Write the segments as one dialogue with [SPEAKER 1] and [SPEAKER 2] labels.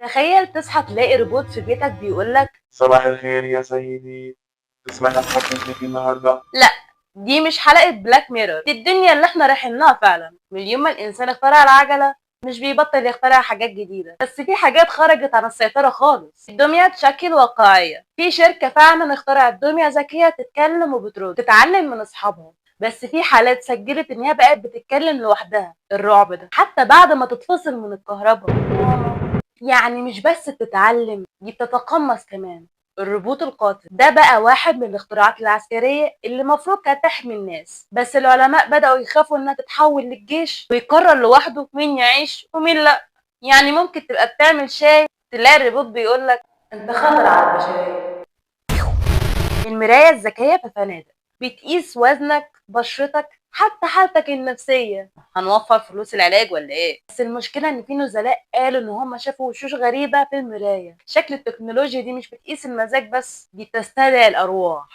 [SPEAKER 1] تخيل تصحى تلاقي روبوت في بيتك بيقولك
[SPEAKER 2] صباح الخير يا سيدي، تسمح لي اتحكم فيك النهارده؟
[SPEAKER 1] لا، دي مش حلقة Black Mirror، دي الدنيا اللي احنا رايحين لها فعلا. من يوم ما الانسان اخترع العجلة مش بيبطل يخترع حاجات جديدة، بس في حاجات خرجت عن السيطرة خالص. الدمية تشاكي الواقعية، في شركة فعلا اخترعت دمية ذكية تتكلم وبترد، تتعلم من اصحابها، بس في حالات سجلت ان هي بقت بتتكلم لوحدها. الرعب ده حتى بعد ما تتفصل من الكهرباء. يعني مش بس بتتعلم، دي بتتقمص كمان. الروبوت القاتل ده بقى واحد من الاختراعات العسكرية اللي المفروض كانت تحمي الناس، بس العلماء بدأوا يخافوا انها تتحول للجيش ويقرر لوحده مين يعيش ومين لا. يعني ممكن تبقى بتعمل شاي تلاقي الروبوت بيقولك انت خطر على البشرية. المراية الذكية في فنادق بتقيس وزنك، بشرتك، حتى حالتك النفسية. هنوفر فلوس العلاج ولا ايه؟ بس المشكلة ان في نزلاء قالوا ان هم شافوا وشوش غريبة في المراية. شكل التكنولوجيا دي مش بتقيس المزاج بس، دي بتستدعي الارواح.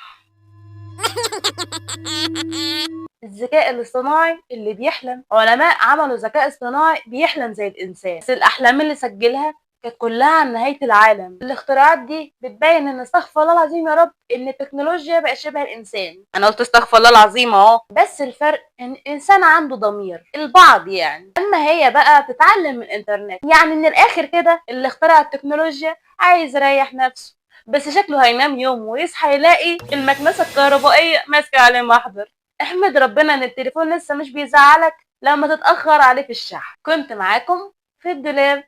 [SPEAKER 1] الذكاء الاصطناعي اللي بيحلم، علماء عملوا ذكاء اصطناعي بيحلم زي الانسان، بس الاحلام اللي سجلها كانت كلها عن نهاية العالم. الاختراعات دي بتبين ان استغفر الله العظيم يا رب ان التكنولوجيا بقت شبه الانسان. انا قلت استغفر الله العظيم اهو، بس الفرق ان الانسان عنده ضمير، البعض يعني. اما هي بقى بتتعلم من الانترنت. يعني من الاخر كده اللي اخترع التكنولوجيا عايز يريح نفسه، بس شكله هينام يوم ويصحى يلاقي المكنسة الكهربائية ماسكة عليه محضر. احمد ربنا ان التليفون لسه مش بيزعلك لما تتأخر عليه في الشحن. كنت معاكم في الدولاب.